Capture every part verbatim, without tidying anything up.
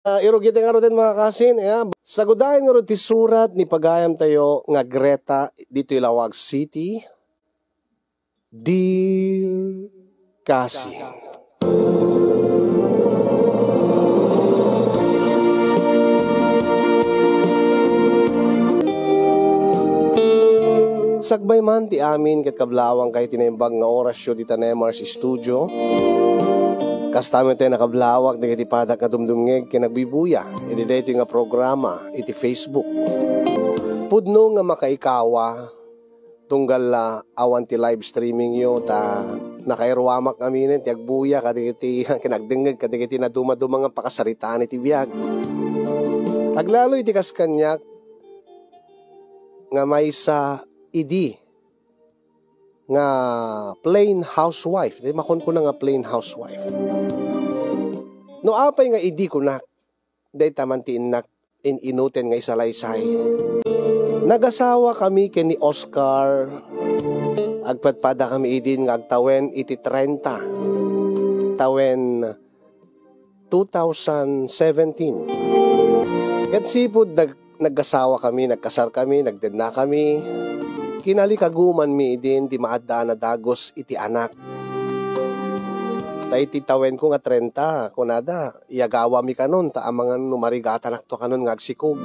Ah, irugit nga ruden, mga kasin, ya. Sagudayen nga rud ti surat ni pagayam tayo nga Greta ditoy Laoag City. Dear Kasin. Sakbay man ti amin ket kablawang kay ti naimbag nga orasyo dita Nemar's Studio. Kasta met ti nakablawak dagiti padak nga dumdumngeg ken agbuybuya iti daytoy nga programa iti Facebook. Pudno nga makaikawa, tunggal, ah, awan ti live streaming yo, ta nakairuamak aminen ti agbuya kadagiti ken agdengngeg kadagiti nadumaduma nga pakasaritaan iti biag. Aglalo iti kas kaniak nga maysa idi nga plain housewife. Di makunkuna nga plain housewife. No apay nga idi kunak, dayta man ti innak in-inuten nga isalaysay. Nagasawa kami ken ni Oscar. Agpadpada kami idin nga agtawen iti trenta. Tawen two thousand seventeen. Ket sipud nag-, naggasawa kami, nagkasar kami, nagdenna kami, kinalikagumanmi idin ti maaddaan a dagus iti anak. Ta iti tawenko nga trenta, kunada, iyagawami kanon, ta amangan no marigatanakto kanon nga agsikog.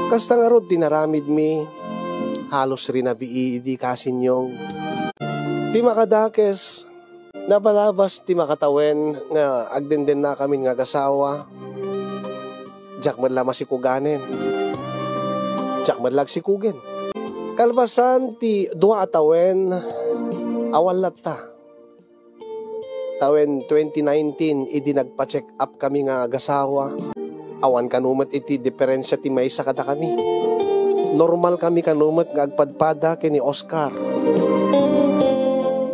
Kasta ngarud ti naramidmi, halos rinabii idi kasinyong. Ti makadakes, napalabas ti makatawen nga agdendennakamin nga agasawa, diak met la masikuganen. Diak met la agsikugen. Kalpasan ti dua a tawen, awan latta. Tawen twenty nineteen, idi nagpa-check up kami nga agasawa, awan kano met iti diferensia ti maysa kadakami. Normal kami kano met nga agpadpada ken ni Oscar.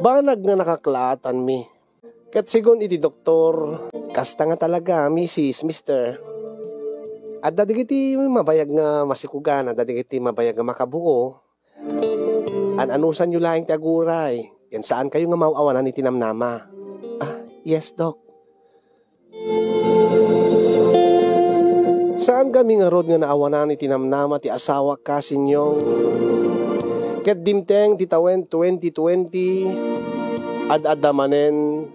Banag nga nakaklaatanmi. Ket segun iti doktor, kasta nga talaga, misis, mister. Adda dagiti mabayag nga masikugan, adda dagiti mabayag nga makabuo. An-anusanyo laeng ti aguray, ken saankayo nga maaw-awanan iti namnama. Ah, yes, Doc. Saankami ngarud nga naawanan iti namnama ti asawak, kasinyong. Ket dimteng ti tawen twenty twenty, ad-adda manen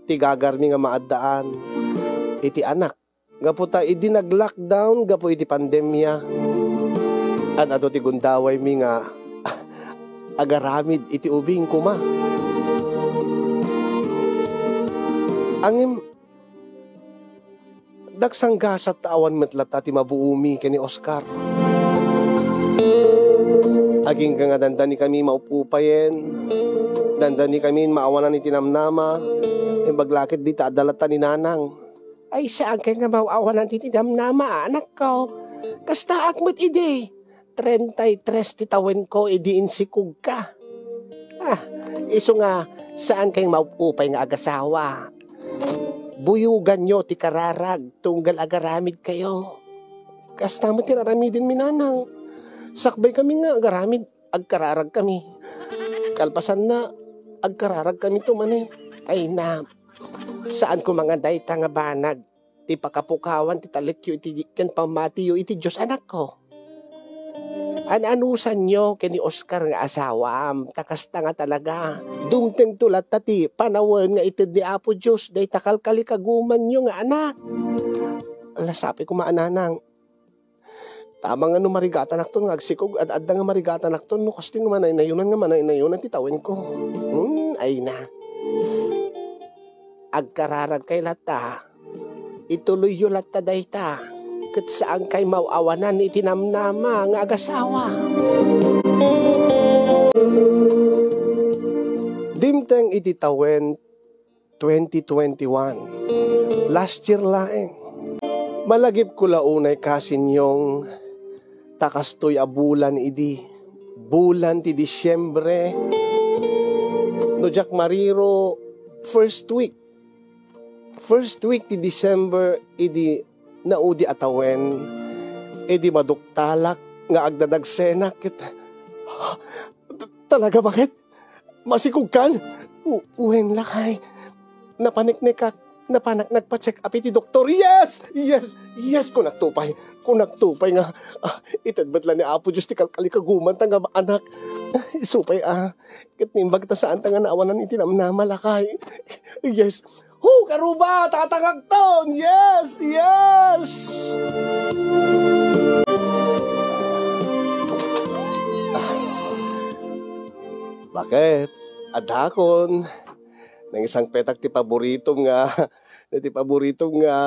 ti gagarmi nga maaddaan iti anak. Gapu ta idi nag-lockdown gapu iti pandemia, ad-adu ti gundawaymi nga agaramid iti ubing koma. Ngem, daksanggasat ta awan met latta ti mabuomi ken ni Oscar. Agingga nga dandanikami maup-upayen, dandanikami maawanan iti namnama, imbag la ket dita adda latta ni Nanang. Ay, saankay nga maaw-awanan ti tinamnama, anakko. Kastaak met idi. Treinta y tres ti tawenko idi insikogka. Ah, isu nga, saankay maup-upay nga agasawa. Buyoganyo ti kararag, tunggal agaramidkayo. Kasta met ti raramidenmi, Nanang. Sakbaykami nga agaramid, agkararagkami. Kalpasanna, agkararagkami to manen. Ay na, saan koma nga dayta nga banag ti pakapukawan ti talekyo iti ken pammatiyo iti Dios, anakko. An-anusanyo ken ni Oscar nga asawam, ta kasta nga talaga. Dumtengto latta ti panawen nga ited ni Apo Dios dayta kalkalikagumanyo nga anak. Ala, sapay koma a, Nanang. Tama nga no marigatanakton nga agsikog, ad-adda nga marigatanakton no kastoy nga manaynayonan nga manaynayonan ti tawenko. Hmm, ay na. Agkararagkay latta, ituloyyo latta dayta, ket saankay maw-awanan iti namnama nga agasawa. Dimteng iti tawen twenty twenty-one. Last year laeng. Malagipko la unay, kasinyong, ta kastoy a bulan idi, bulan ti Disiembre. No diak mariro, first week. First week ti December idi naudi a tawen, idi maduktalak nga agdadagsenak ket, talaga, bakit? Masikogkan? U-, wen, lakay. Napaniknekak. Napanak nagpa-check up iti doktor. Yes! Yes! Yes! Kunakto pay. Kunakto pay nga, ah, ited met la ni Apo Dios ti kalkalikagumanta nga anak. Isu pay, ah, ket naimbag ta saanta nga naawanan iti namnama, lakay. Yes. Ho, karuba, tatangakton! Yes! Yes! Bakit? Adakon. Nangisangpetak ti paboritom nga, ti paboritom nga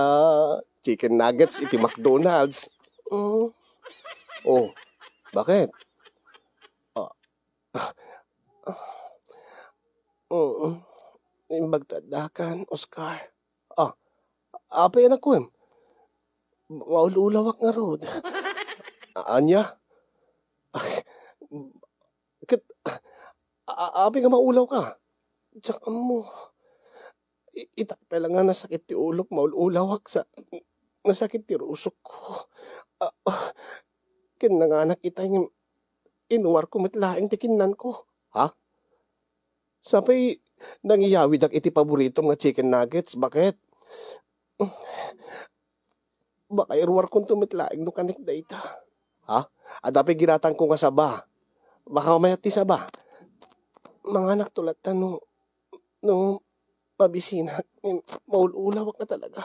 chicken nuggets iti McDonald's. Mm. Oh, bakit? Ah. Mm. Imbag ta addakan, Oscar. Ah, apay anakko, em? Maul-ulawak ngarud. Ania? Ket, a-, a-, apay nga maulaw ka? Diak ammo. I-, itak pay la nga nasakit ti ulok, maul-ulawak sa, nasakit ti rusokko. Ah, ah, ken nanganak itay ngem inuarko met laeng ti kinnanko. Ha? Sapay nangiyawidak iti paboritom nga chicken nuggets, baket? Baka iruarkonto met laeng no kanek dayta. Ha? Adda pay ginatangko nga saba. Baka mayat ti saba. Manganakto latta no, no mabisinak. Maul-ulawak nga talaga.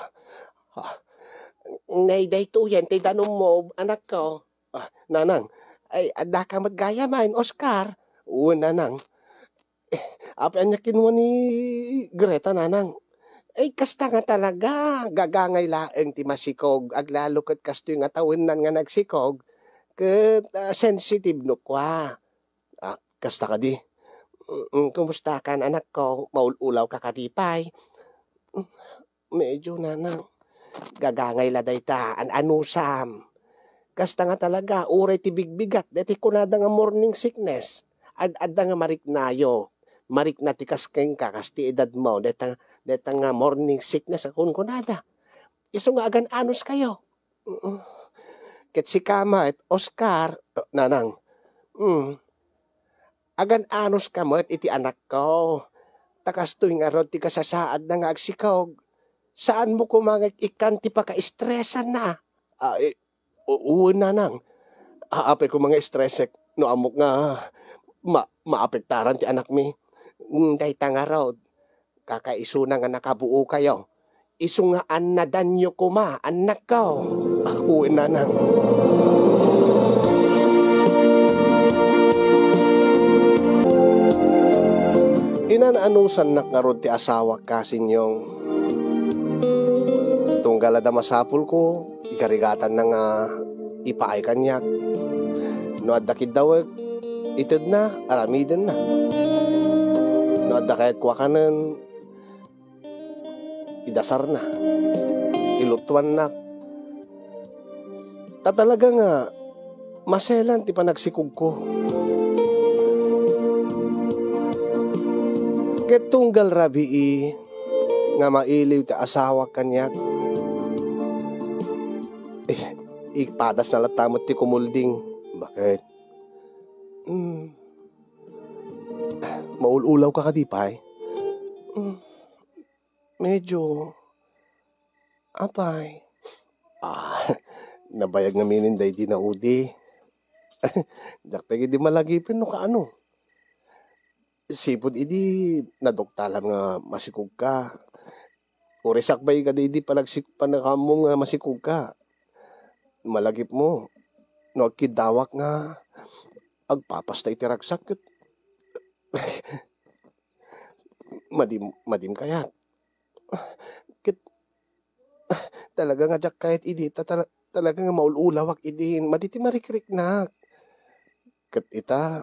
Ha? Nay, daytoyen ti danummo, anakko. Ah, nanang, ay, adda ka met gayamen, Oscar? Wen, nanang. Eh, apay ania kinua ni Greta, nanang? Ay, kasta nga talaga, gagangay laeng ti masikog, aglalo ket kastoy nga tawennan nga nagsikog, ket, ah, sensitive no kua. Ah, kasta kadi? Mm, kumusta kan, anakko? Maul-ulaw ka kadi pay? Medyo, nanang. Gagangay la dayta, an-anusam. Kasta nga talaga, uray ti bigbigat, daytoy kunada nga morning sickness. Ad-adda nga mariknayo. Marikna ti kas kenka, kas ti edadmo, dayta, dayta nga morning sickness a kunkunada. Isu nga agan-anuskayo. Mm. Ket sika met, Oscar, nanang. Mm. Agan-anuska met iti anakko. Ta kastoy ngarud ti kasasaadna nga agsikog. Saanmo koma nga ikkan ti pakaestresanna. Ah, eh, u-, wen, nanang. Apay koma nga estresek no ammok nga ma-, maapektaran ti anakmi. Mm, dayta ngarud. Kakaisuna nga nakabuokayo. Isu nga annadanyo koma, annakko. Ako, nanang. Inan-anusannak ngarud ti asawak, Kasinyong. Tunggal adda masapulko, igarigatanna nga ipaay kaniak. No adda kiddawek, itedna, aramidenna. No adda kayatko a kanen, idasarna, ilutuannak. Ta talaga nga maselan ti panagsikogko. Ket tunggal rabii nga mailiw ti asawak kaniak, eh, ipadasna latta met ti kumulding. Baket? Hmm. Maul-ulaw ka kadi pay? Hmm. Medyo. Apay? Ah, nabayag ngamin daydi naudi. Diak pay idi malagipen no kaano. Sipud idi naduktalam nga masikog ka. Uray sakbay ka daydi panagsik-, panakaammo nga masikog ka. Malagipmo, no agkiddawak nga agpapasta iti ragsak ket madim-, madim kayat. Ket talaga nga diak kayat idi, ta-, tala-, talaga nga maul-ulawak idi. Madi ti marikriknak. Ket ita,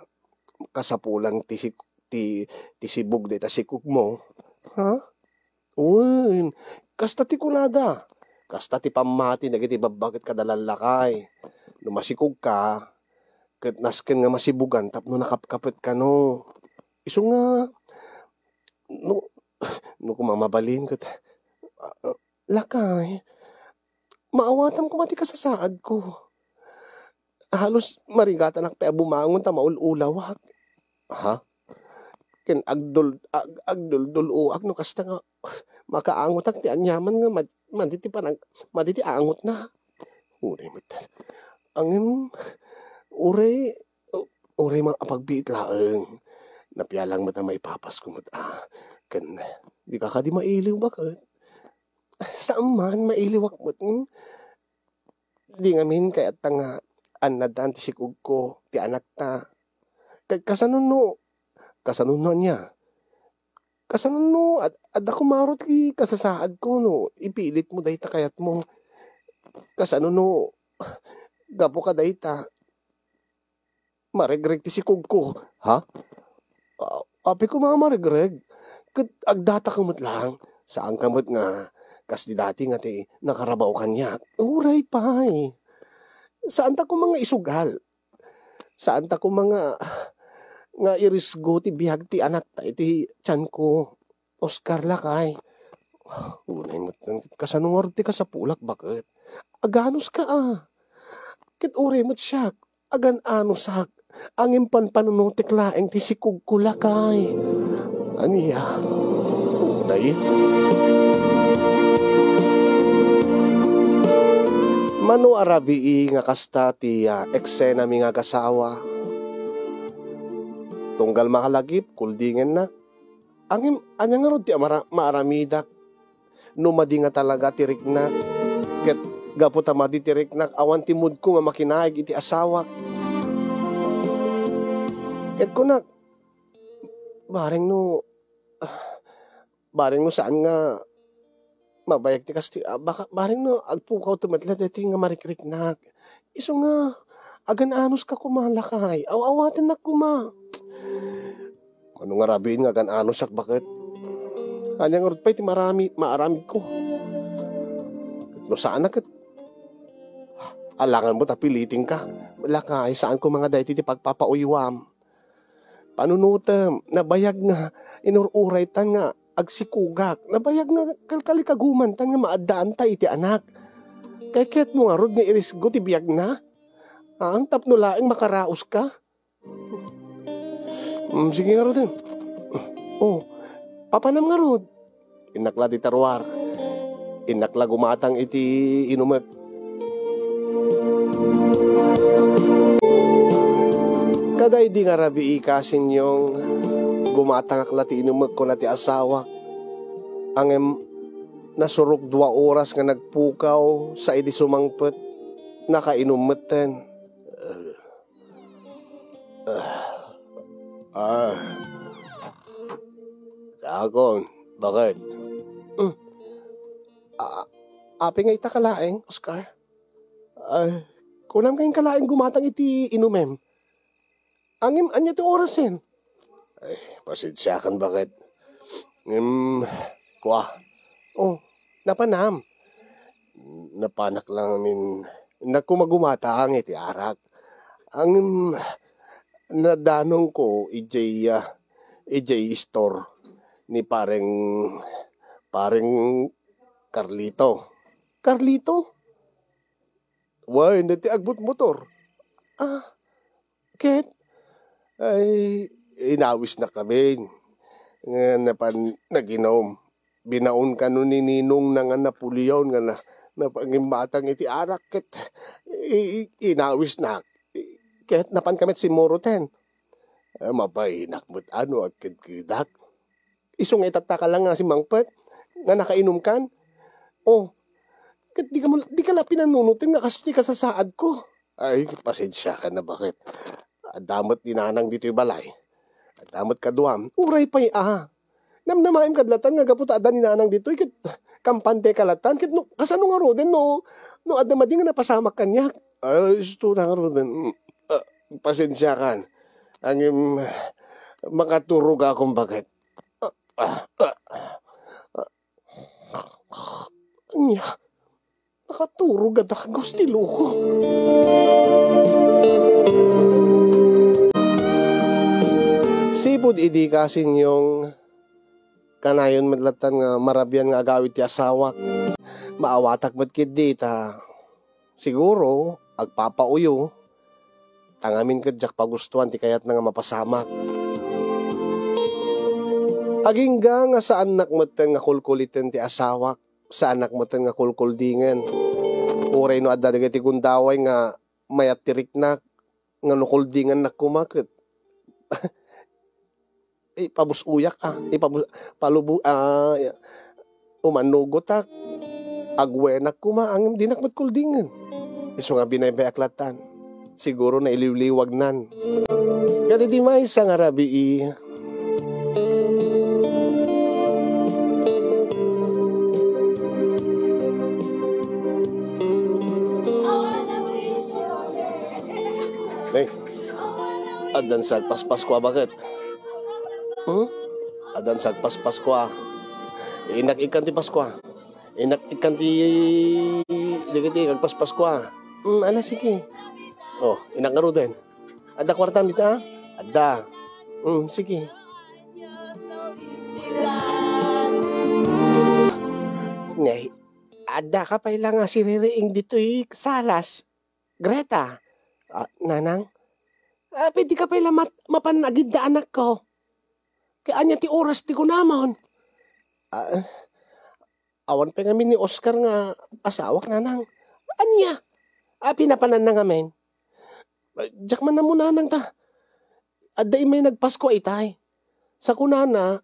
kasapulan ti sik-, ti, ti sibug dayta sikogmo. Ha? Wen, kasta ti kunada. Kasta ti pammati dagiti babba ket kada lallakay. No masikog ka, ket nasken nga masibugan tapno nakapkapet kano. Isu nga, no, no koma mabalin ket, ah, lakay, maawatam koma ti kasasaadko. Halos marigatanak pay a bumangon ta maul-ulawak. Ha? Ken agdul-, ag-, agduldul-oak no kasta nga Makaangotak ti aniaman nga mad-, madi ti panag-, madi ti angotna. Uray met. Ngem, uray, uray ma-, apagbiit laeng. Napialang met a maipapasko met, ah. Ken, dika kadi mailiw baket. Saan man, mailiwak met. Ngem, di ngamin kayatna nga annadaan ti sikogko, ti anakta. Ka-, kasano no, kasano no ania? Kasano no ad-, adda koma ngarud ti kasasaadko no ipilitmo dayta kayatmo? Kasano no gapu kadayta, maregreg ti sikogko? Ha? A-, apay koma a maregreg? Ket agdatak met laeng. Saanka met nga kas di dati nga ti nakarabaw kaniak. Uray pay. Saanta koma nga isugal. Saanta koma nga, nga irisgo ti biag ti anakta iti tianko. Oscar, lakay. Unay met, kasano ngarud ti kasapulak, baket? Aganuska, a. Ket uray met siak, agan-anusak. Ngem panpanunotek laeng ti sikogko, lakay. Ania? Tay? Mano a rabii nga kasta ti, ah, eksenami nga agasawa. Tunggal makalagip, kuldingennak. Ngem, ania ngarud ti amara-, maaramidak no madi nga talaga ti riknak? Ket gapu ta madi ti riknak, awan ti moodko nga makinaig iti asawak. Ket kunak, bareng no, ah, bareng no saan nga mabayag ti kastoy, ah, baka, bareng no agpukawto met la daytoy nga marikriknak. Isu nga, agan-anuska koma, lakay. Aw-awatennak koma. Mano nga rabiin nga agan-anusak, baket? Ania ngarud pay ti marami-, maaramidko? No saan a ket, alangan mo ta pilitingka. Lakay, saan koma nga daytoy ti pagpapauywam. Panunotem, nabayag nga inur-uraytan nga agsikogak. Nabayag nga kalkalikagumantan nga maaddaanta iti anak. Kayatmo ngarud nga irisgo ti biagna? Aang tapno laeng makaraoska? Mm, sige ngaruden. Oh, papanam ngarud. Innak la dita ruar. Innak la gumatang iti inumek. Kadaydi nga rabii, Kasinyong, gumatangak la ti inumek, kuna ti asawak. Ngem nasurok dua oras nga nagpukaw, sa idi sumangpet, nakainum metten. Ah. Ah. Dakon, baket? Mm. A-, apay nga ita ka laeng, Oscar? Ay, kunam nga inka laeng gumatang iti inumem. Ngem, ania ti orasen? Ay, pasensiakan, baket. Ngem, kua. Oh, napanam. Napanak la ngamin, innak koma gumatang iti arak. Ngem, nadanongko idiay, ah, idiay store ni pareng, pareng Carlito. Carlito? Wen, daytoy agmotor. Ah, ket? Ay, inawisnak ngamin. Nga napan naginum. Binaon kano ni ninongna nga Napoleon nga na-, napangimmatang iti arak ket i-, i-, inawisnak. I-, ket napanka met simmuroten. Ah, mabainak met no agkedkedak. Isu nga itatta ka la nga simmangpet, nga nakainumkan. Oh, ket dika mo-, dika la pinanunoten nga kastoy ti kasasaadko. Ay, pasensiakan a, baket? Adda met ni nanang ditoy balay. Adda met kaduam. Uray pay a. Namnamaem kad latan nga gapu ta adda ni nanang ditoy ket kampanteka latan ket no, kasano ngaruden no, no adda madi nga napasamak kaniak? Ay, isu ngaruden. Mm, ah, pasensiakan. Ngem, makaturogakon, baket? Ah, ah, ah, ah. Ania? Nakaturog a dagos ti loko. Sipud idi, Kasinyong, kanayon met latan nga marabian nga agawid ti asawak. Maawatak met ketdi ta siguro agpapauyo, ta ngamin ket diak pagustuan ti kayatna nga mapasamak. Agingga nga saannak metten nga kulkuliten ti asawak, saannak metten nga kulkuldingen. Uray no adda dagiti gundaway nga mayat ti riknak, nga no kuldingannak koma ket ipabus-uyak, ah, ipabus-, palubu-, ah, umanugotak, agwenak koma, ngem dinak met kuldingen. Isu nga binaybay-ak lattan. Siguro nailiwliwagnan. Kadidi maysa nga rabii. Nay, addan sa agpaspaskua baket. Hmm? Addan sa agpaspaskua. Innak ikkan ti Paskua. Innak ikkan ti, dagiti agpaspaskua. Hmm, ala, sige. Oh, innak ngaruden. Adda kuartam dita? Adda. Hmm, sige. Nay, adda ka pay la nga siririing ditoy salas, Greta. Ah, nanang, ah, pwede ka pay la mat-, mapan agidda, anakko. Kay ania ti oras ti kunamon? Ah, awan pay ngamin ni Oscar nga asawak, nanang. Ania? Ah, pinapananna ngamin? Ah, diak man ammo, nanang, ta adda immay nagpaskua itay. Sa kunana,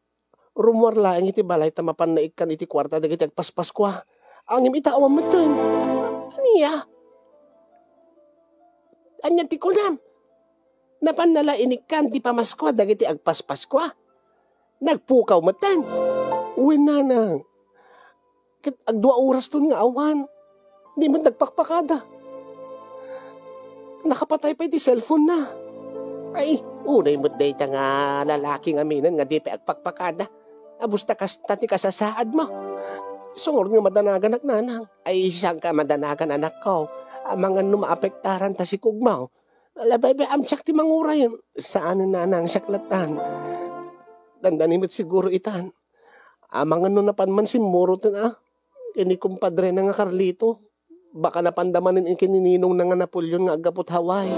rummuar laeng iti balay ta mapanna ikkan iti kuarta dagiti agpaspaskua. Ngem ita, awan metten. Ania? Ania ti kunam? Napanna la inikkan ti pamaskua dagiti agpaspaskua? Nagpukaw metten. Wen, nanang. Ket agdua oraston nga awan. Di met nagpakpakada. Nakapatay pay ti cellphone na. Ay, unay met dayta nga lalaki ngaminen nga di pay agpakpakada. Abus ta kasta ti kasasaad mo. Sungrod nga madanaganak, nanang. Ay, saan ka madanagan, anakko? Amangan no maapektaran ta sikog mo. Labay bay, amsiak ti manguray. Saan, nanang, siak lattan. Dandani met siguro itan. Amangan no napan man simmuroten a ken ni kumpadrena nga Carlito. Baka napanda manen ken ni ninongna nga Napoleon nga aggapu't Hawaii.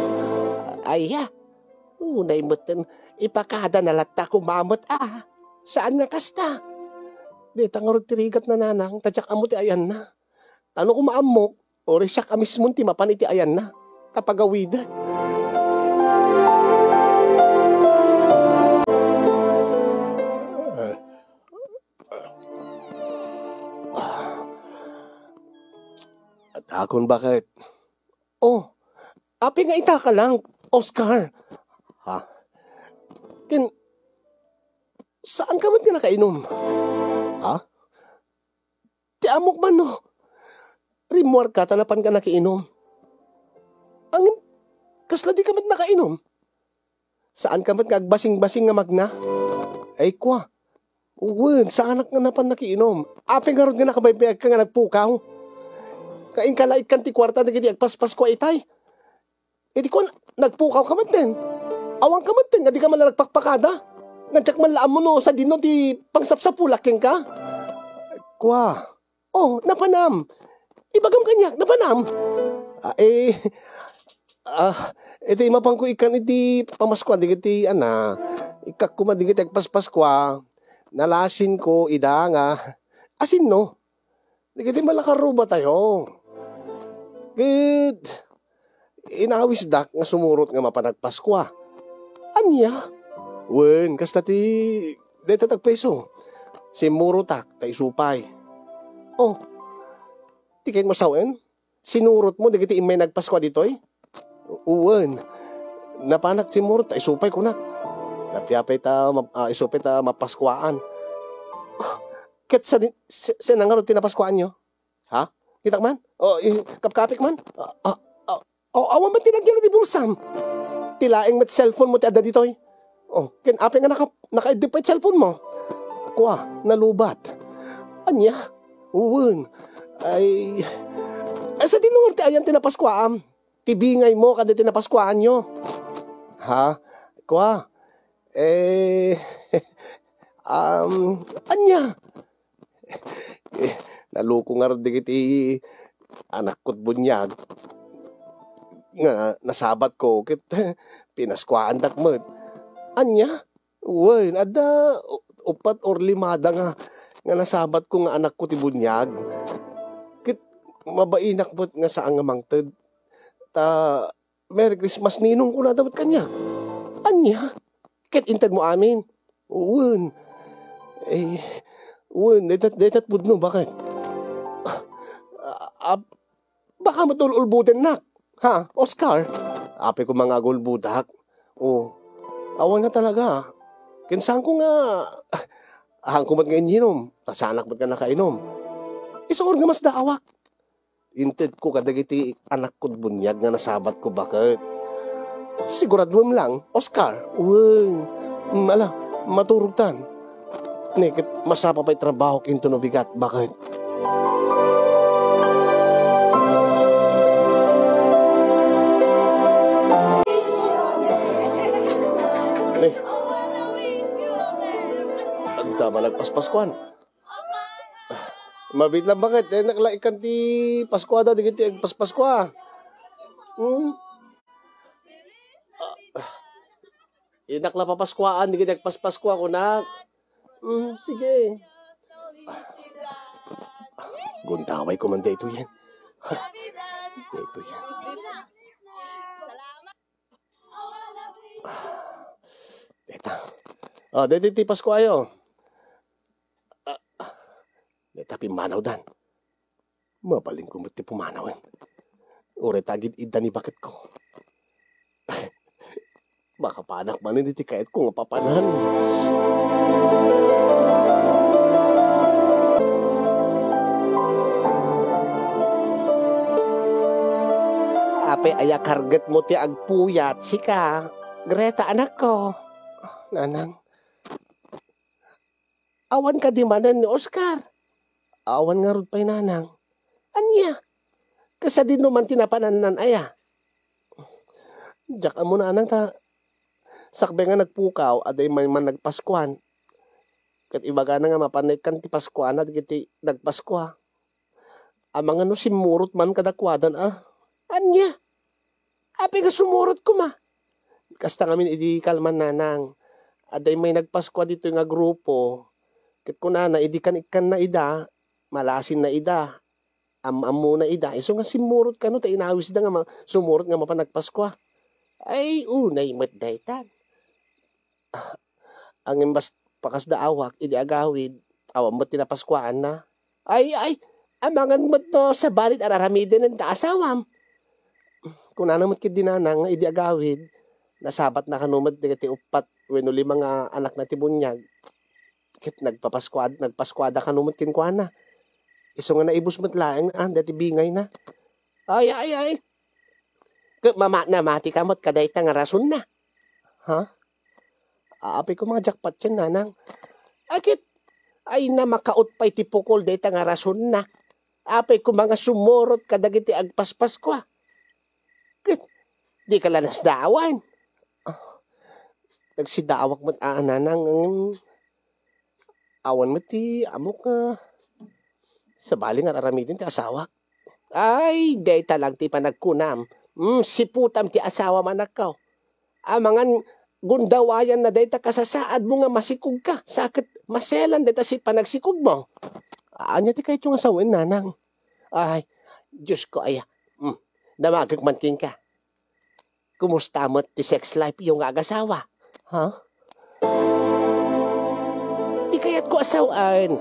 Aya, unay metten, ipakadana latta koma met a. Saan nga kasta? Dayta ngarud ti rigatna, nanang, ta diak ammo ti ayanna. Ta no koma ammok, uray siak a mismon ti mapan iti ayanna, ta pagawidek. Adakon baket. Oh, apay nga ita ka lang, Oscar? Ha? Ken, saan ka met nga nakainom? Ha? Ti ammok man no, rimmuar ka ta napan ka nakiinom. Ngem, kasla di ka met nakainom? Saan ka met nga agbasingbasing nga magna? Ay, kua. Wen, saanak nga napan nakiinom. Apay ngarud nga nakabaybayag ka nga nagpukaw? Nga inka la ikkan ti kuarta dagiti agpaspaskua itay? Iti kuan, nagpukaw ka metten. Awan ka metten nga di ka man la nagpakpakada. Nga diak man la ammo no sadino ti pangsapsapulak kenka. Kua. Oh, napanam. Ibagam kaniak, napanam. Ah, eh, ah, iti mapanko ikkan iti pamaskua, dagiti, ana, ikkak koma dagiti agpaspaskua, nalasinko ida nga asinno. Dagiti malakaruba tayo. Ket inawisdak nga sumurot nga mapan agpaskua. Ania? Wen, kasta ti dayta tagpeso. Simmurotak ta isu pay. Oh, ti ket mo sawen? Sinurot mo dagiti immay nagpaskua ditoy? Wen. Napanak simurot ta isu pay kunak. Napia pay ta ma-, ah, isu pay ta mapaskuaan. Ket sa-, sa-, saan ngarud ti napaskuaanyo? Ha? Kitak man? O, i-, kapkapik man? Ah, ah, ah, o, awan met ti nagyan ti bulsam. Ti laeng met cellphone mo ti adda ditoy. O, ken apay nga naka-, nakaidep pay cellphone mo? Kua, nalubat. Ania? Wen. Ay, ay, sadino ngarud ti ayan ti napaskuaam? Ti bingay mo kadagiti napaskuaanyo. Ha? Kua? Eh, um, ania? Eh, naloko ngarud dagiti anakko ti buniag nga nasabatko ket pinaskuaandak met. Ania? Wen, adda, o-, uppat or limada nga, nga nasabatko nga anakko ti buniag. Ket mabainak met nga saan nga mangted. Ta, "Merry Christmas, Ninong," kunada met kaniak. "Ania? Ket intedmo amin?" "Wen." "Eh, wen, dayta, dayta pudno, baket?" "Ah, ah, baka met ul-ulbodennak. Ha, Oscar?" "Apay koma nga agulbodak. O, awan nga talaga. Ken saanko nga, ahanko met nga inyinom, ta saanak met nga nakainom. Isuon nga masdaawak. Intedko kadagiti anakkod buniag nga nasabatko, baket. Siguraduem lang, Oscar." "Wen. Mm, ala, maturogtan. Ne, ket masapa pay trabahok intono bigat, baket." Ne. Adda man nagpaspaskuan. Mabiit lang, baket. Dinak la ikkan ti Paskuada dagiti agpaspaskua. Hmm? Ah, dinak la papaskuaan dagiti agpaspaskua, kunak. Hmm, sige. Gundaway ko man daytoyen. Daytoyen. Deta. O, deti ti Paskuayo. Ah, ah. Deta pimmanawdan. Mabalinko met ti pumanawen. Uray ta agid-idda ni baketko. Makapanak manen iti kayatko nga papanan. Apay aya kargetmo ti agpuyat, sika, Greta, anakko? Nanang, awan kadi manen ni Oscar? Awan ngarud pay, nanang. Ania? Kasadino man ti napanannan aya? Diak ammo, nanang, ta sakbay nga nagpukaw, adda immay man nagpaskuan. Ket ibagana nga mapan naikkan ti paskuana dagiti nagpaskua. Amangan no simmurot man kadakuadan a. Ania? Apay nga sumurot koma? Kasta ngamin idi kalman, nanang. Adda immay nagpaskua ditoy nga grupo. Ket kunana, idi kan-ikkanna ida, malasinna ida. Am-ammona ida. Isu nga simmurot kano ta inawisda nga ma-, sumurot nga mapan nagpaskua. Ay, unay met daytan. Ah, ngem bas-, pakasdaawak idi agawid, awan met ti napaskuaanna. Ay, ay, amangan met no sabali ti ar-aramiden ta asawam. Kunana met ketdi, nanang, nga idi agawid, nasabatna kano met dagiti uppat wenno lima nga anakna ti buniag. Ket nagpapaskuad-, nagpaskuada kano met kenkuana. Isu nga naibus met laeng, ah, dati bingayna. Ay, ay, ay. Ket mama-, namatika met kadayta nga rasonna. Ha? Apay koma nga jackpot yan, nanang. Ay, ket, ay, na makaut pay ti pukol dayta nga rasonna. Apay koma nga sumurot kadagiti agpaspaskua. Ket, dika la nasdaawan. Ah, nagsidaawak met a, nanang, ngem awan met ti ammok nga sabali nga ar-aramiden ti asawak. Ay, dayta lang ti panagkunam. Mm, siputam ti asawam, anakko. Amangan gundawayanna dayta kasasaadmo nga masikogka, sa ket maselan dayta si panagsikogmo. Ania ti kayatyo nga sawen, nanang? Ay, Diosko aya. Mm, damagek man kenka. Kumusta met ti sex life yo nga agasawa? Ha? Ti kayatko a sawen.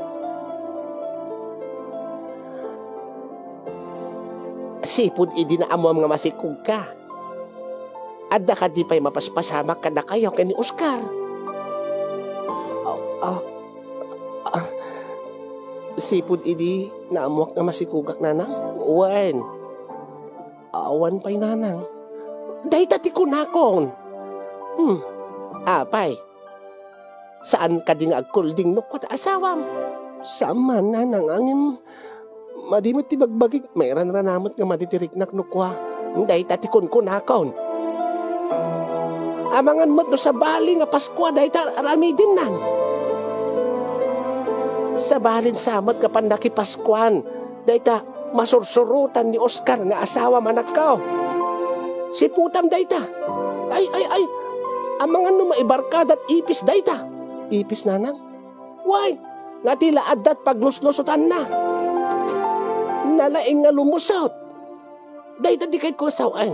Sipud idi naammuam nga masikogka, adda kadi pay mapaspasamak kadakayo ken ni Oscar? Ah, ah, ah, sipud idi naammuak nga masikogak, nanang? Wen. Awan pay, nanang. Dayta ti kunakon. Hmm. Apay? Saan kadi nga agkulding no kua ta asawam? Saan man, nanang, ngem madi met ti bagbagik, mairanrana met nga madi ti riknak no kua. Dayta ti kunkunakon. Amangan met no sabali nga Paskua dayta aramidinnan. Sabalin sa met nga pannakipaskuan dayta masursurotan ni Oscar nga asawam, anakko. Siputam dayta. Ay, ay, ay. Amangan no maibarkadat ipis dayta. Ipis, nanang? Wen, nga ti la adda ti pagluslusotanna. Nalaing nga lumusot. Dayta di kayatko nga sawen.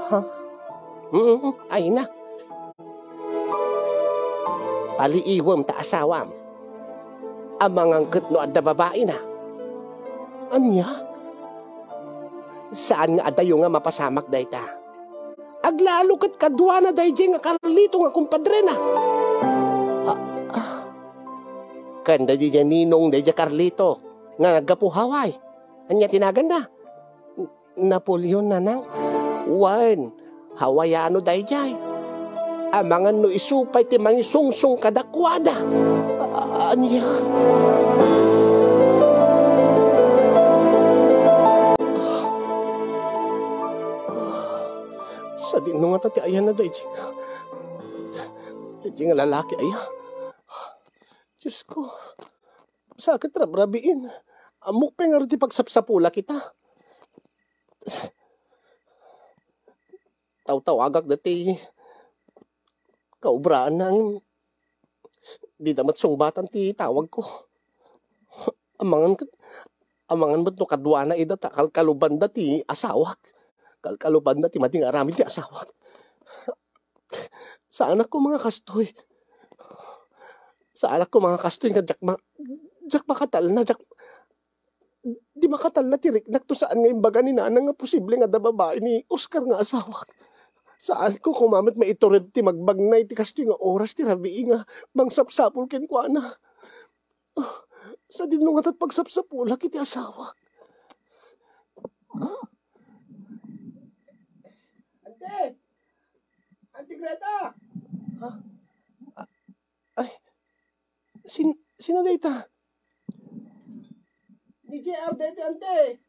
Ha? Mm, ayna. Paliiwem ta asawam. Amangan ket no adda babaina. Ania? Saan nga adayo nga mapasamak dayta. Aglalo ket kaduana daydiay nga Carlito nga kumpadrena. Ah, ah. Ken daydiay Ninong daydiay Carlito nga naggapu Hawaii. Ania ti naganna? N-, Napoleon, nanang? Wen, Hawaiano daydiay. Amangan no isu pay ti mangisungsong kadakuada. A-, ania? Sadino ngata ti ayana daydiay nga, daydiay nga lalaki aya? Diosko, sakit rabrabiin. Ammok pay ngarud ti pagsapsapulak ita. Tawtawagak dati kaubraanna, ngem dida met sungbatan ti tawagko. Amangan ket, amangan met no kaduana ida ta kalkalubanda ti asawak. Kalkalubanda ti madi nga aramid ti asawak. Saanak koma nga kastoy. Saanak koma nga kastoy nga diak ma-, diak makatalna, diak, di makatalna ti riknak to saan nga imbaga ni nanang nga posible nga adda babai ni Oscar nga asawak. Saanko koma met maitured ti magbagna iti kastoy nga oras ti rabii nga mangsapsapul kenkuana. Ah, sadino ngata ti pagsapsapulak iti asawak? Ah? Ante! Ante Greta! Ha? Ay, sin-, sino dayta? Ni J R dayta, ante.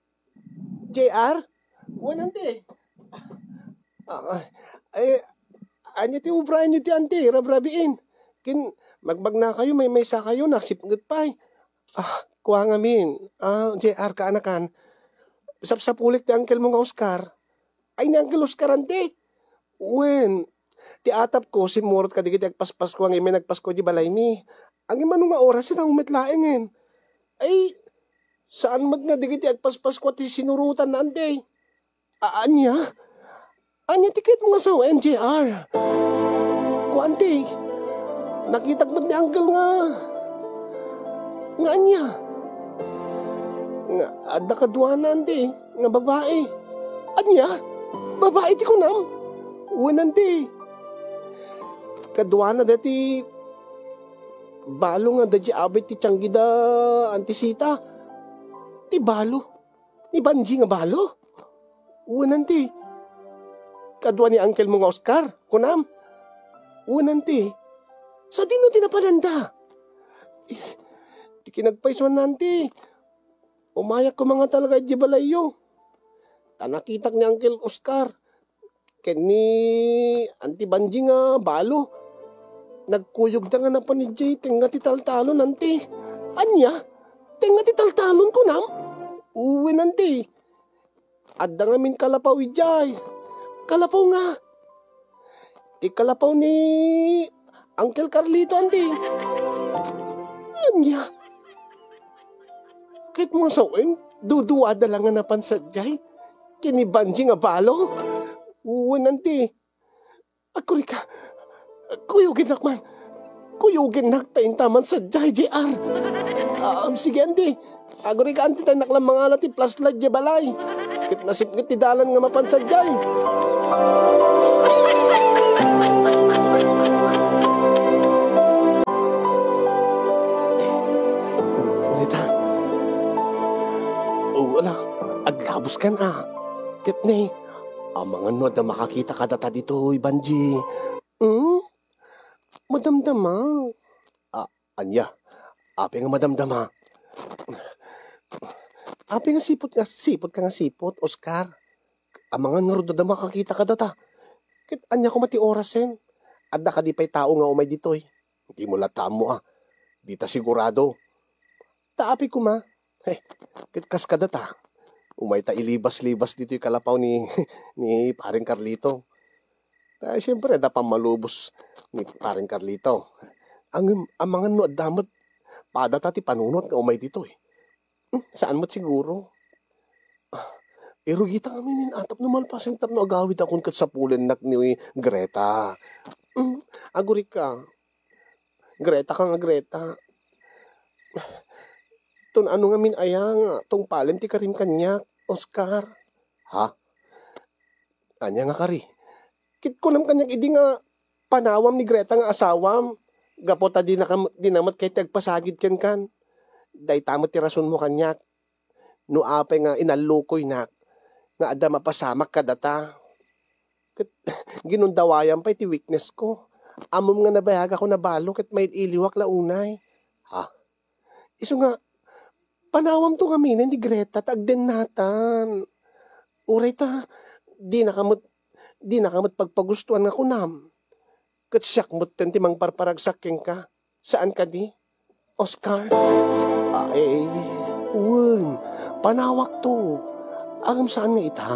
J R? Wen, ante. Ah, ay, ania ti ubraenyo ti, ante, rabrabiin? Ken magbagnakayo, maymaysakayo, nasipnget pay. Ah, kua ngamin. Ah, J R, kaanakan. Sapsapulik ti angkelmo nga Oscar. Ay, ni Angkel Oscar, ante. Wen, ti atapko, simmurot kadagiti agpaspasko, ngem immay nagpasko idiay balaymi. Ngem mano nga oras, saan met laengen? Ay, saan met nga dagiti agpaspasko ti sinurotanna, ante? A-, ania? Ania ti kayatmo nga sawen, J R? Kua, ante, nakitak met ni Angkel nga, nga ania? Nga adda kaduana, ante, nga babai. Ania? Babai ti kunam? Wen, ante. Kaduana dayta balo nga adda idiay abit ti tianggida, Ante Sita. Ti balo? Ni Banji nga balo? Wen, ante. Kadua ni angkelmo nga Oscar, kunam? Wen, ante. Sadino ti napananda? Eh, ti kinagpaysuanna, ante. Umayak koma nga talaga idiay balayyo. Ta nakitak ni Angkel Oscar ken ni Auntie Banji nga balo. Nagkuyogda nga napan idiay tengnga ti taltalon, ante. Ania? Tengnga ti taltalon, kunam? Wen, ante. Adda ngamin kalapaw idiay. Kalapaw nga. Ti kalapaw ni Uncle Carlito, ante. Ania? Ket mo nga sawen, duduada la nga napan sadiay ken ni Banji nga balo. Wen, ante. Agkurika. Kuyogennak man. Kuyogennak ta intaman sadiay, J R. Ah, sige, ante. Agkurika, ante, ta innak la mangala ti flashlight idiay balay. Ket nasipnget ti dalan nga mapan sadiay. Dita. O, ala, aglaboskan a. Ket ne, amangan no adda makakita kadata ditoy, Banji. Hmm? Madamdama. Ah, ania? Apay nga madamdama? Apay nga siput nga, siput ka nga siput, Oscar? Amangan ngarud no adda makakita kadata. Ket ania koma ti orasen? Adda kadi pay tao nga umay ditoy? Dimo latta ammo a. Dita sigurado. Ta apay koma? He, ket kas kadata, umayta ilibas-libas ditoy kalapaw ni, ni Paring Carlito. Ta, siempre, adda pammalubos ni Paring Carlito. Ngem, amangan no adda met Pada ta ti panunot nga umay ditoy. Hmm, saan met siguro. Ah, irugita ngamin a tapno malpasen tapno agawidakon ket sapulennak ni Greta. Hmm, agurika. Greta ka nga Greta. Ton ano ngamin aya nga tungpalem ti karim kaniak, Oscar? Ha? Ania nga kari? Ket kunam kaniak idi nga panawam ni Greta nga asawam, gapu ta dina ka, dina met ket ti agpasagid kenkan. Dayta met ti rasonmo kaniak. No apay nga inallukoynak nga adda mapasamak kadata. Ket ginundawayam pay ti weakness ko. Ammom nga nabayagak a nabalo ket mail-iliwak la unay. Ha? Isu nga, panawamto ngaminen ni Greta ta agdennatan. Uray ta, dinaka met, dinaka met pagpagustuan nga kunam. Ket siak metten ti mangparparagsak kenka. Saan kadi, Oscar? Ay, wen, panawakto. Ngem saan nga ita.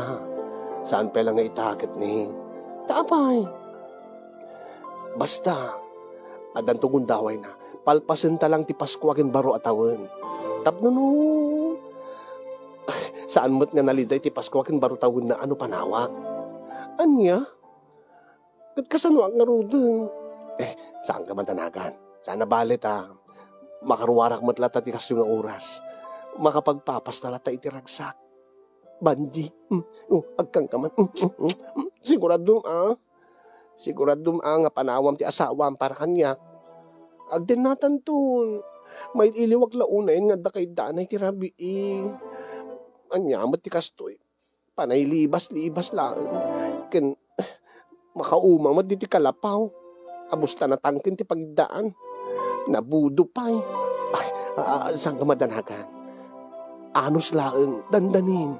Saan pay la nga ita ket ni. Ta apay? Basta, addanto gundawayna. Palpasenta lang ti Pasko ken baro a tawen. Tapno no, saan met nga naliday ti Pasko ken baro tawenna a no panawak. Ania? Ket kasanoak ngaruden? Eh, saanka madanagan. Saan a bale ta makaruarak met latta ti kastoy nga oras. Makapagpapasta latta iti ragsak. Banji, mm, oh, agkanka man. Mm, mm, mm, mm. Siguradom, ah. Siguradom, ah, nga panawam ti asawam para kaniak. Agdennatanton. Mail-iliwak la unayen nga adda kaiddaanay ti rabii. Ania met ti kastoy? Panay libas-libas laeng. Ken makauma met diti kalapaw. Abus ta natangken ti pagiddaan. Nabudo pay. Ay, ah, saanka madanagan? Anus laeng, dandanin.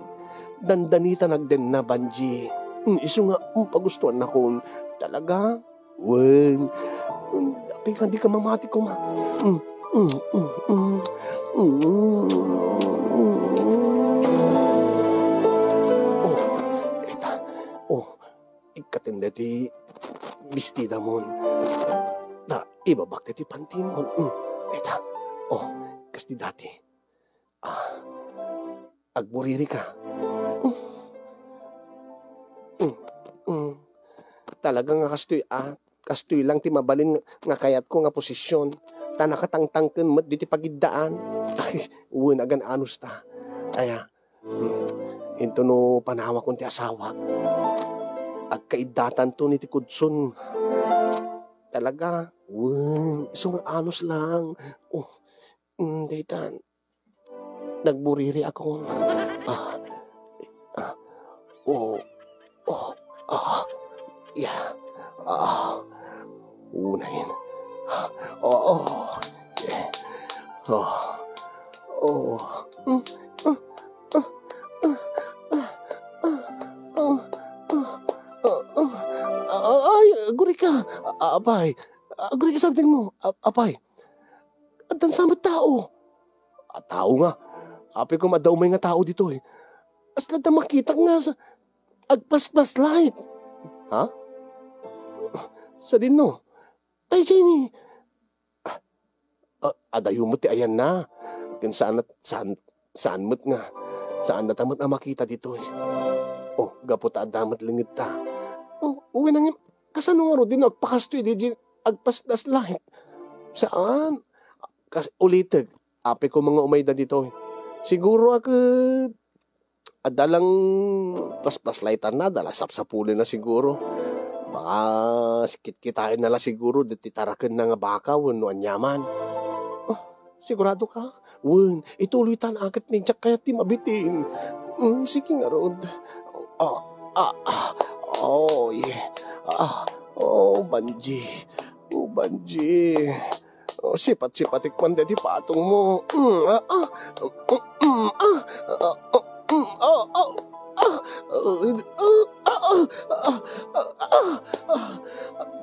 Dandani ta nagdenna, Banji. Mm, isu nga, mm, pagustuannakon. Talaga? Wen. Mm, apay nga dika mamati koma. Mm, mm, mm, mm. Mm. Oh, eta. Oh, ikkatem daytoy bestidamon. Ta, ibabak daytoy pantimon. Mm, eta. Oh, kas di dati. Ah, agburirika. Mm. Mm, mm. Talaga nga kastoy, ah, kastoy lang ti mabalin nga kayatko nga posisyon. Ta nakatangtangken met diti pagiddaan. Ay, wen, agan-anus ta. Aya, mm, intono panawakon ti asawak. Agkaiddatanton iti kudson. Talaga, wen, isu nga anus lang. Oh, mm, daytan. Nagbuririakon. Ah. Ah. Oh. Oh. Ah. Yeah. Ah. Unayen. Oh. Oh. Yeah. Oh. Oh. Mm. Ah. Ah. Ah. Ah. Ah. Ah. Ah. Ah. Ay, agurika. Apay. Agurika, sardengmo. A-, apay. Addan sa met tao. A, tao nga. Apay koma adda umay nga tao ditoy. Kasla adda makitak nga sa-, agpaspas light. Ha? Sadinno? Tay Jenny. Ah, ah, adayo met ti ayanna. Ken saan, saan, saan met nga. Saan data met a makita ditoy. Oh, gapu ta adda met lengedta. Oh, uwi na ngem. Kasano ngarud dinno agpakastoy diay agpaspas light? Saan? Kas-, ulitek, apay koma nga umayda ditoy. Siguro a ket adda lang plasplaslaitanna, adda la sapsapulenna siguro. Baka kitkitaenna la siguro deti tarakenna nga baka wenno aniaman. Oh, sigurado ka? Wen, ituloytan a ket ni diak kayat ti mabitin. Mm, sige ngarud. Ah, ah, ah. Oh, yeah. Ah, oh, Banji. Oh, Banji. Oh, sipat-sipatek man daydi patongmo. Mm, ah, ah. Mm, ah. Ah, ah, mm, ah, ah, ah. Ah, ah, ah, ah, ah, ah, ah,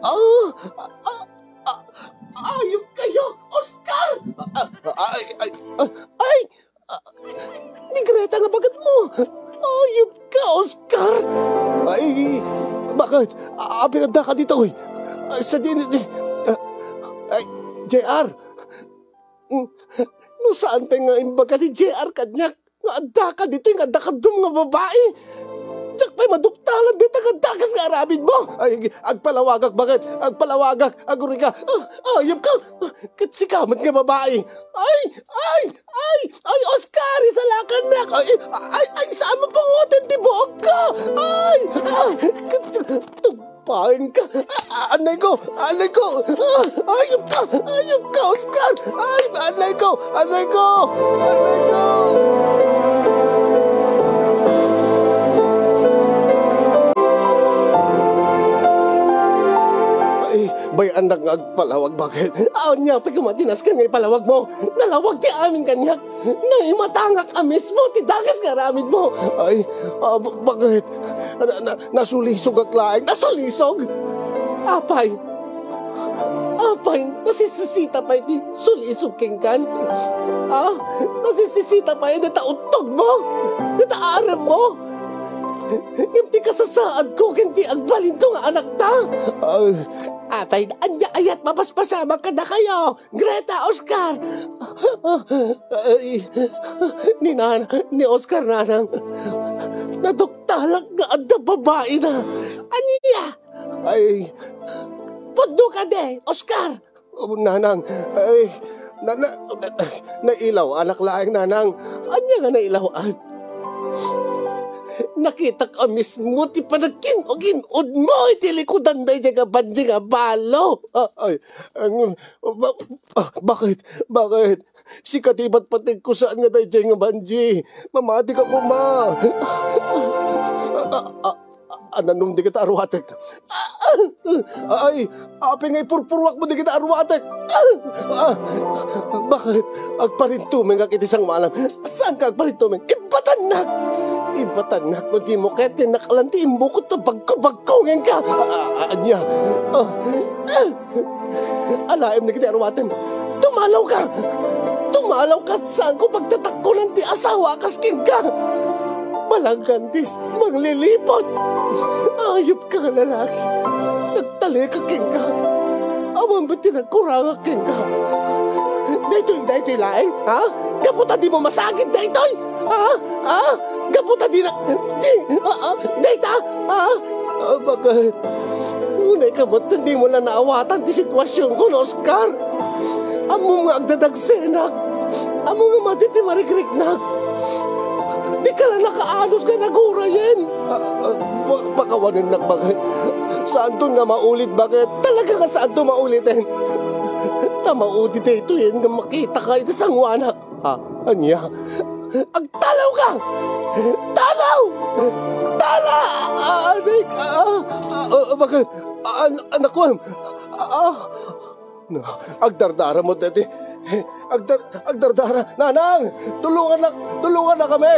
ah, ah, ah, ah, ayop kayo, Oscar! Ah, ah, ay, ay, ah, ay! Ah, ni Greta nga bagetmo! Ayop ka, Oscar! Ay, bakit? A-, apay nga addaka ditoy? Ay, sadino, di, ah, ay, J R! No saan pay nga imbaga ni J R kaniak nga addaka ditoy nga adda kadum nga babai, diak pay maduktalan dayta nga dakes nga aramidmo. Ay, agpalawagak, baket? Agpalawagak, agurika. Ah, ayabka. Ket sika met nga babai. Ay, ay, ay, ay, Oscar, isalakannak. Ay, ay, ay, saan mo pangutan ti buokko? Ay, ah, ket, Painka! Ah, anay ko! Anay ko! Ah, ayabka! Ayabka, Oscar! Ay, anay ko! Anay ko! Anay ko! Ay, bay-annak nga agpalawag, baket? Ania pay koma ti nasken nga ipalawagmo? Nalawag ti amin kaniak. Naimatangak a mismo ti dakes nga aramidmo. Ay, ah, ba-, baket? Na, na, nasulisogak laeng. Nasulisog? Apay? Apay, nasisisita pay ti sulisog kenkan? Ah, nasisisita pay dayta uttogmo? Dayta aremmo? Ngem ti kasasaadko ken ti agbalinto nga anakta? Ah. Apay, ania ayat mapaspasamak kadakayo? Greta, Oscar! Ay, ni Nan-, ni Oscar, nanang, naduktalak nga adda babaina. Ania? Ay. Pudno kadi, Oscar! Oh, nanang, ay, na, na, na, nailaw-anak laeng, nanang. Ania nga nailaw-an? Nakitak a mismo ti panagkin-, kin-udmo iti likudan daydiay nga banji nga balo. Ah, ay, ang, ba-, ah, baket? Baket? Sika ti ipatpategko, saan nga daydiay nga banji. Mamatika koma. Ah, ah, ah, ah, nanum dagita aruatek? Ay, apay nga ipurpuruakmo dagita aruatek? Ah, baket? Agparintumengak iti sangoanam. Saanka agparintumeng? Ibbatannak! Ibbatannak no dimo ket ti nakalan ti immukot ta bagko-bagkongenka. Ah, ah, ania? Ah, ah. Alaem dagiti aruatem. Tumalawka! Tumalawka, saanko pagtatakkonan ti asawa a kas kenka. Balanggantis, mangliliput. Ayupka nga lalaki. Nagtaleka kenka. Awan met ti nagkurangak kenka. Daytoy, daytoy laeng, ha? Gapu ta dimo masagid daytoy? Ha? Ha? Gapu ta di na, di, ah, ah, dayta? Ha? Ah, baket? Unay ka met, dimo la naawatan ti sitwasionko, no, Oscar? Ammom nga agdadagsenak. Ammom nga madi ti marikriknak. Dika la nakaanus nga nagurayen. Ah, ah, pa-, pakawanennak, baket. Saanton nga maulit, baket? Talaga nga saanto mauliten. Ta maudi daytoyen nga makitaka iti sangoanak. Ah, ania? Agtalawka! Talaw! Talaw! Ah, anak, ah, ah, ah, baket? Ah, an-, anakko, ah, ah. No, agdardara mo, Teti. Agdar-, agdardara. Nanang! Tulungannak, tulongannakami!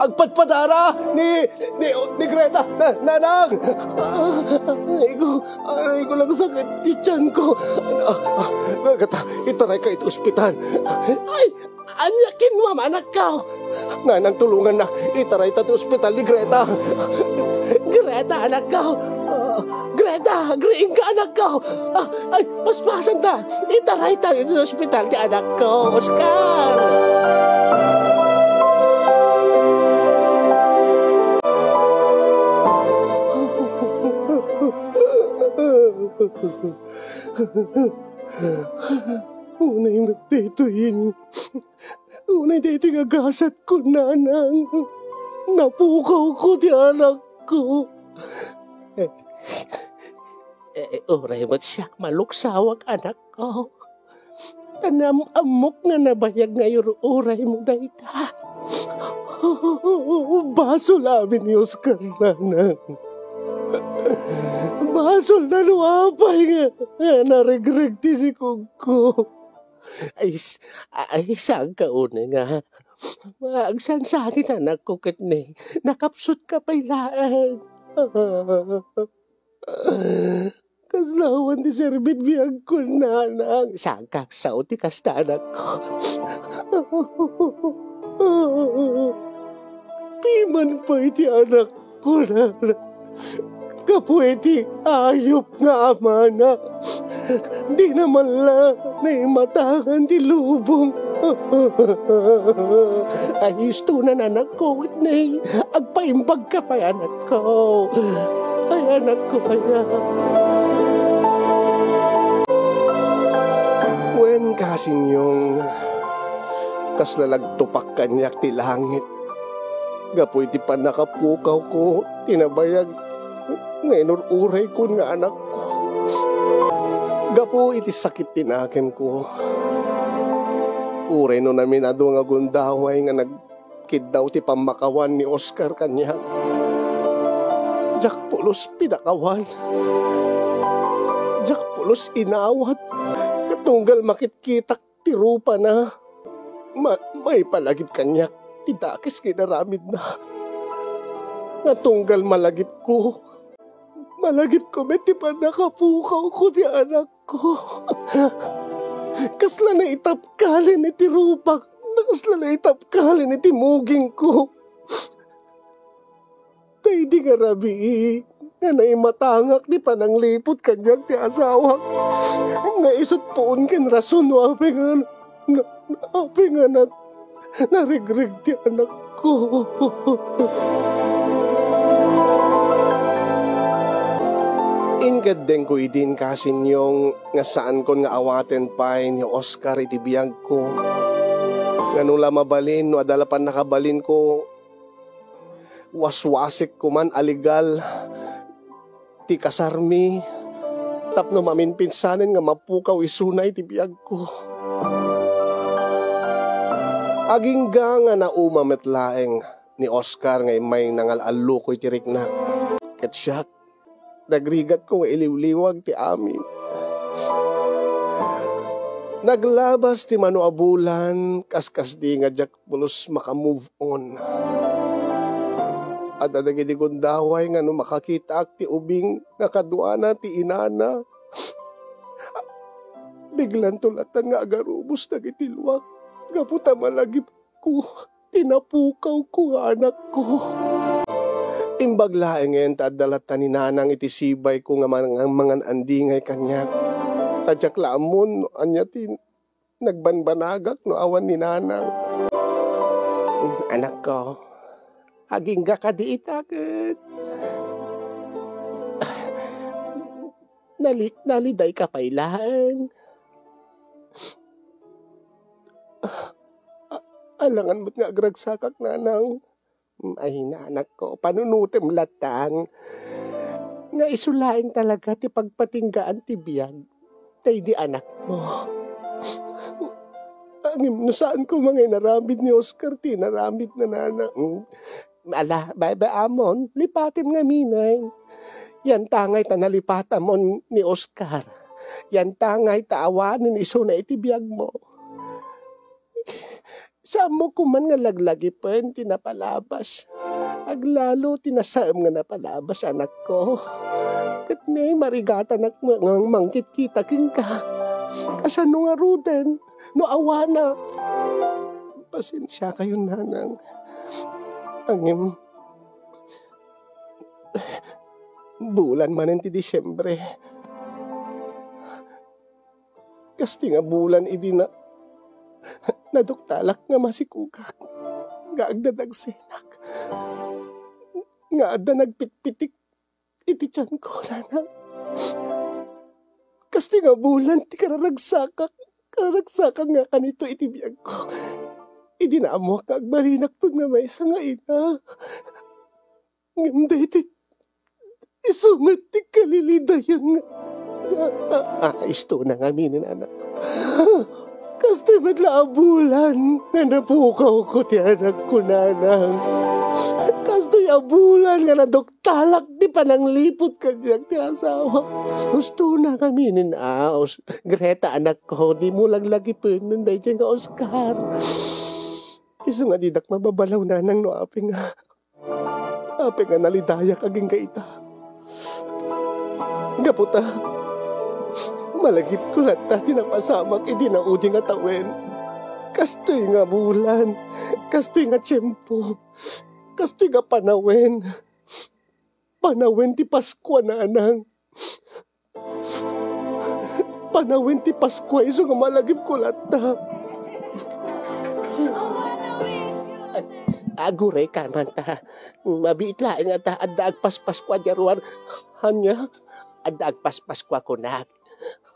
Agpadpadara ni, ni, ni Greta! Na-, Nanang! Ah, aray ko, aray ko, nagsakit ti tiyanko. Ah, ah, Greta, itarayka iti ospital. Ay! Ania kenkuam, anakko? Nanang, tulongannak. Itarayta ti ospital ni Greta. Greta, anakko. Ah, Greta, agriingka, anakko. Ah, ay, paspasanta. Itarayta iti ospital ti anakko, Oscar. Unay met daytoyen. Unay daytoy nga gasatko, nanang. Napukawko ti anakko. Eh, eh, uray met siak maluksawak, anakko. Ta nam-, ammok nga nabayag nga ur-uraymo dayta. Basol amin ni Oscar, nanang. Basol ta no apay nga, nga naregreg ti sikogko. Ay, s-, ay, saanka unay nga agsangsangit, anakko, ket ni, nakapsutka pay laeng. Kasla awan ti serbit biagko, nanang. Saanka agsao ti kasta, anakko. Piman pay ti anakko, nanang. Gapu iti ayup nga amana, dina man la naimatangan ti lubong. Ay, istonan, anakko, Whitney. Agpaimbagka pay, anakko. Ay, anakko, aya. Wen, Kasinyong, kasla nagtupak kaniak ti langit. Gapu iti pannakapukawko ti nabayag nga inur-uraykon nga anakko. Gapu iti sakit ti nakenko, uray no naminado nga gundaway nga nagkiddaw ti pammakawan ni Oscar kaniak, diak pulos pinakawan. Diak pulos inawat nga tunggal makitkitak ti rupana. Ma-, maipalagip kaniak ti dakes nga inaramidna. Nga tunggal malagipko, malagipko met ti pannakapukawko ti anakko. Kasla naitapkalen iti rupak, kasla naitapkalen iti mugingko. Daydi nga rabii nga naimatangak ti panangliput kaniak ti asawak, nga isut puon ken rason no apay nga, no apay nga na-, naregreg ti anakko. Inkeddengko idin, Kasinyong, nga saankon nga awaten pay ni Oscar iti biagko. Nga no la mabalin, no adda la pannakabalinko, waswasikko man a legal ti kasarmi tapno maminpinsanen nga mapukaw isuna iti biagko. Agingga nga nauma met laeng ni Oscar nga immay nangal-alluko iti riknak. Ket siak, nagrigatko nga iliwliwag ti amin. Naglabas ti mano a bulan, kaskasdi nga diak pulos maka-move on. Adda dagiti gundaway nga no makakitaak ti ubing nga kaduana ti inana, biglanto latan nga agarubos dagiti luak gapu ta malagipko ti napukawko nga anakko. Imbag laengen ta adda latta ni Nanang iti sibayko nga man-, mangan-andingay kaniak. Ta diak la ammon no ania ti nagbanbanagak no awan ni Nanang. Anakko, agingga kadi ita ket nali-, nalidayka pay laeng. A-, alangan met nga agragsakak, Nanang. Ay, nanakko, panunotem latan nga isu laeng talaga ti pagpatinggaan ti biag daydi anakmo. Ngem no saan koma nga inaramid ni Oscar ti inaramidna, Nanang. Ala, bye-bye amon, lipatem ngamin. Yantangay ta nalipatamon ni Oscar. Yantangay ta awanen isuna iti biagmo. Saanmo koman nga laglagipen ti napalabas. Aglalo ti nasaem nga napalabas, anakko. Ket ne, marigatanak nga mangkitkita kenka. Kasano ngaruden no awanak? Pasensiakayon, Nanang. Ngem, bulan manen ti Disiembre. Kastoy nga bulan idi na-, naduktalak nga masikogak, nga agdadagsenak, nga adda nagpitpitik iti tianko, Nanang. Kastoy nga bulan ti kararagsakak, kararagsakak nga kanito iti biagko. Idi naammoak nga agbalinakton nga maysa nga ina. Ngem daytoy isu met ti kalilidayan nga, ah, ah, ah, isto na ngamin, anakko. Kastoy met la a bulan nga napukawko ti anakko, Nanang. Kastoy a bulan nga naduktalak ti panangliput kaniak ti asawa. Usto na ngamin, ah, us-, Greta, anakko, dimo laglagipen daytoy nga Oscar. Isu nga didak mababalaw, Nanang, no apay nga Apay nga nalidayak agingga ita. Gapu ta, malagipko latta ti napasamak idi naudi nga tawen. Kastoy nga bulan, kastoy nga tiempo, kastoy nga panawen. Panawen ti Paskua, nanang. Panawen ti Paskua isu nga malagipko latta. Aguray ka man ta. Mabiit laeng a ta adda agpaspaskua diay ruar. Ania? Adda agpaspaskua kunak.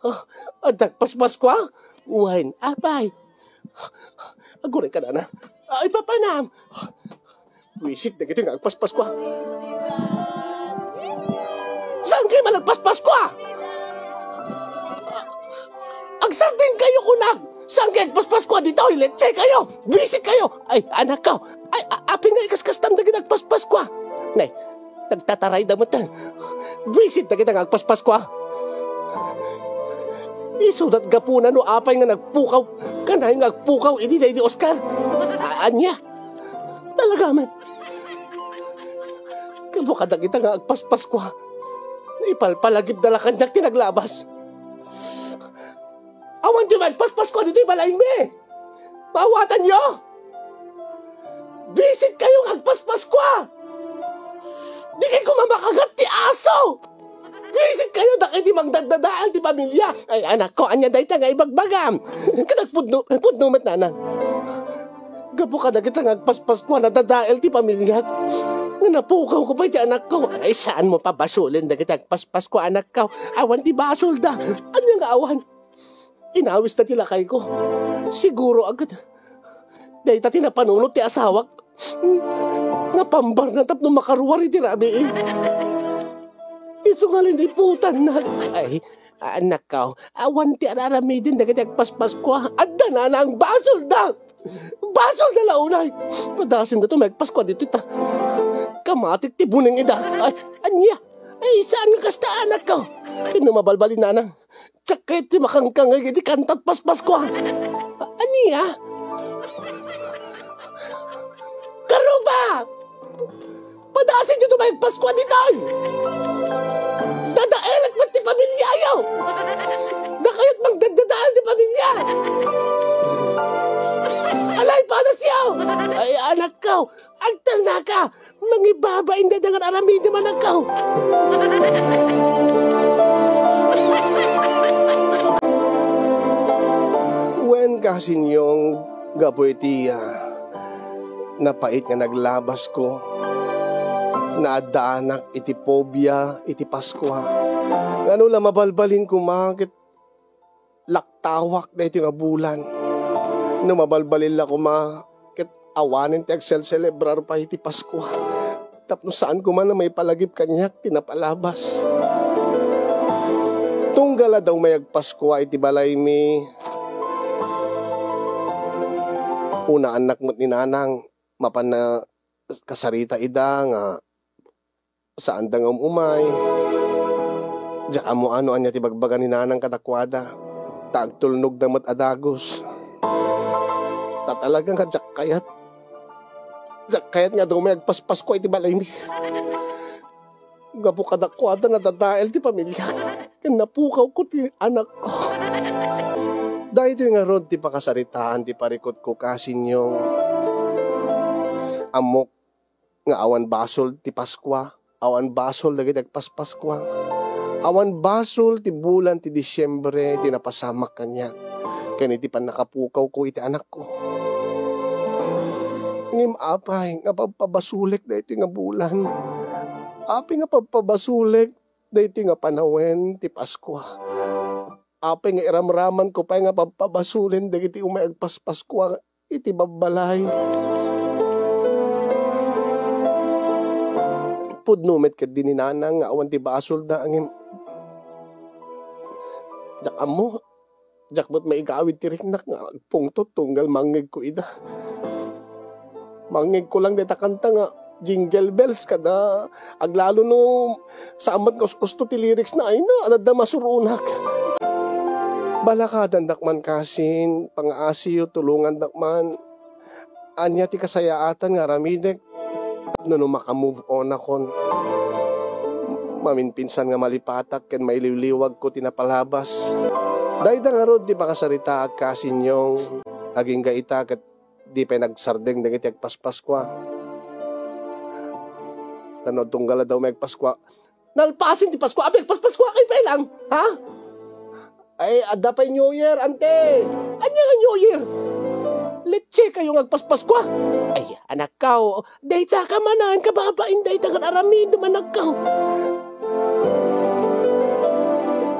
Ah, adda agpaspaskua? Wen, apay. Aguray ka, nana. Ay, papanam. Buisit dagitoy nga agpaspaskua. Saan kayo man agpaspaskua? Agsarding kayo, kunak. Saan kayo agpaspaskua ditoy? Letse kayo. Buisit kayo. Ay, anak ko. Ay, a-, apay nga ikaskastam dagiti agpaspaskua. Nay, nagtataray da met. Buisit dagita nga agpaspaskua. Isudat gapuna no apay nga nagpukaw. Kanayon nga agpukaw idi daydi Oscar. A-, ania? Talaga met. Gapu kadagita nga agpaspaskua. Ipalpalagipda la kaniak ti naglabas. Awan ti agpaspaskua ditoy balaymi. Maawatanyo? Buisit kayo nga agpaspaskua. Di kayo koma makagat ti aso. Buisit kayo, dakay ti mangdaddadael ti pamilia. Ay, anak ko, ania dayta nga ibagbagam? Kadag pudno, pudno met, nanang. Gapu kadagita nga agpaspaskua, nadadael ti pamiliak. Nga napukaw ko pay ti anak ko. Ay, saan mo pabasolen dagiti agpaspaskua, anak ko? Awan ti basolda. Ania nga awan? Inawis ta ti lakay ko. Siguro agad. Dayta ti napanunot ti asawak. Napambarna tapno makaruar iti rabii. Isu nga liniputanna. Ay, anak ko, awan ti ar-aramiden dagiti agpaspaskua. Adda nanang basolda. Basolda la unay. Padasinda to may agpaskua ditoy ta. Kamatik ti buning ida. Ay, ania? Ay, saan nga kasta, anak ko? Ken no mabalbalin, nanang. Diak kayat ti makangkangeg iti kantat paspaskua. Ania? Karuba! Padasinyo ti may agpaskua ditoy! Dadaelek met ti pamiliayo! Dakayot mangdaddadael ti pamilia! Alay, panasyo! Ay, anak ko! Agtalnaka! Mangibabain dayta nga aramidem, anak ko. Wen, kasinyong, gapu iti, ah, napait nga naglabasko, naaddaanak iti pobia iti Paskua. Ngano la mabalbalin koma ket laktawak daytoy nga bulan. No mabalbalin la koma, ket awanen ti agselselebrar pay iti Paskua. Tapno saan koma a maipalagip kaniak ti napalabas. Tunggal adda umay agpaskua iti balaymi, unaannak met ni nanang, mapan a kasarita ida nga saanda nga um-umay. Diak ammo no ania ti ibagbaga ni nanang kadakuada, ta agtulnogda met a dagus. Ta talaga nga diak kayat. Diak kayat nga adda umay agpaspaskua iti balaymi. Gapu kadakuada, nadadael ti pamiliak. Ken napukawko ti anakko. Daytoy ngarud ti pakasaritaan ti parikutko, kasinyong. Ammok nga awan basol ti Paskua, awan basol dagiti agpaspaskua, awan basol ti bulan ti Disiembre ti napasamak kaniak ken iti pannakapukawko iti anakko. Ngem apay nga pabpabasolek daytoy nga bulan? Apay nga pabpabasolek daytoy nga panawen ti Paskua? Apay nga iramramanko pay nga pabpabasolen dagiti umay agpaspaskua iti babbalay? Pudno met ketdi ni nanang nga awan ti basolda, ngem diak ammo. Diak met maigawid ti riknak nga agpungtot tunggal mangngegko ida. Mangngegko lang dayta kanta nga Jingle Bells, kada aglalo no saan met nga us-usto ti lyrics na, ay na, adda masuronak. Balakadandak man kasin, pangaasiyo, tulongandak man. Ania ti kasayaatan nga aramidek? No, no maka-move on akon, maminpinsan nga malipatak ken mailiwliwagko ti napalabas. Dayta ngarud ti pakasaritaak, kasinyong, agingga ita ket di pay nagsardeng dagiti agpaspaskua. Tano tunggal a daw may Paskua. Nalpasen ti Paskua. Abi, agpaspaskuakay pay lang. Ha? Ay, adda pay New Year, ante. Ania nga New Year? Lechekayo nga agpaspaskua. Ay, anakkaw, dayta ka manen, kababain dayta nga aramidem, anakkaw.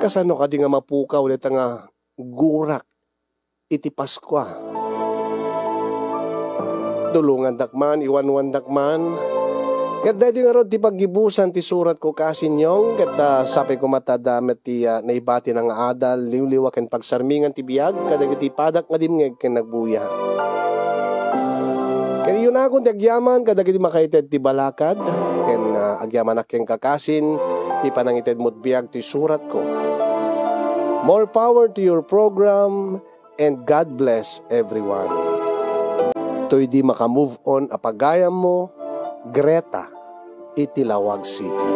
Kasano kadi nga mapukaw dayta nga gurak iti Paskua? Tulongandak man, iwanwandak man. Ket daydi ngarud ti paggibusan ti suratko, Kasin Yong, ket, ah, sapay koma ta adda met ti, ah, naibati nga adal, liwliwa ken pagsarmingan ti biag kadagiti padak nga dimngeg ken nagbuya. Ket iyunakon ti agyaman kadagiti makaited ti balakad, ken, ah, agyamanak kenka, Kasin, ti panangitedmo ti biag ti suratko. More power to your program, and God bless everyone. Toy di maka-move on a pagayammo, Greta, iti Laoag City.